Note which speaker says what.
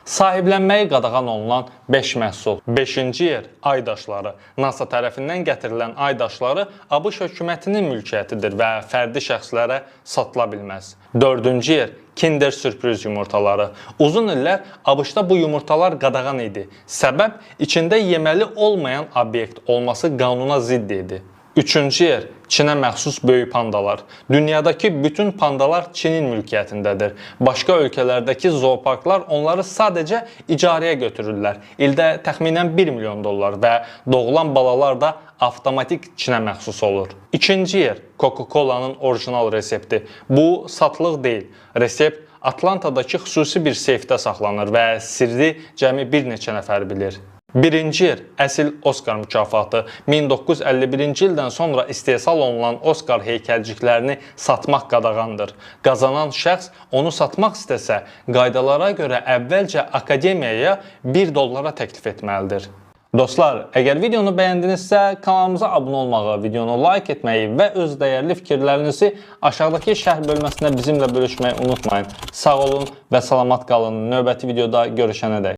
Speaker 1: Sahiblənməyi qadağan olunan 5 məhsul. 5-ci yer ay daşları. NASA tərəfindən gətirilən ay daşları ABŞ hökumətinin mülkiyyətidir və fərdi şəxslərə satıla bilməz. 4-cü yer Kinder sürpriz yumurtaları. Uzun illər ABŞ-da bu yumurtalar qadağan idi. Səbəb içində yeməli olmayan obyekt olması qanuna zidd idi. Üçüncü yer Çinə məxsus böyük pandalar. Dünyadakı bütün pandalar Çinin mülkiyyətindədir. Başqa ölkələrdəki zooparklar onları sadəcə icarəyə götürürlər. İldə təxminən 1 milyon dollar və doğulan balalar da avtomatik Çinə məxsus olur. İkinci yer Coca-Cola-nın orijinal resepti. Bu satlıq deyil. Resept Atlantadakı xüsusi bir seyfdə saxlanır və sirri cəmi bir neçə nəfər bilir. Birinci yer əsl Oscar mükafatı. 1951-ci ildən sonra istehsal olunan Oscar heykəlciklərini satmaq qadağandır. Qazanan şəxs onu satmaq istəsə, qaydalara görə əvvəlcə akademiyaya 1 dollara təklif etməlidir. Dostlar, əgər videonu bəyəndinizsə, kanalımıza abunə olmağı, videonu like etməyi və öz dəyərli fikirlərinizi aşağıdakı şərh bölməsində bizimlə bölüşməyi unutmayın. Sağ olun və salamat qalın. Növbəti videoda görüşənədək.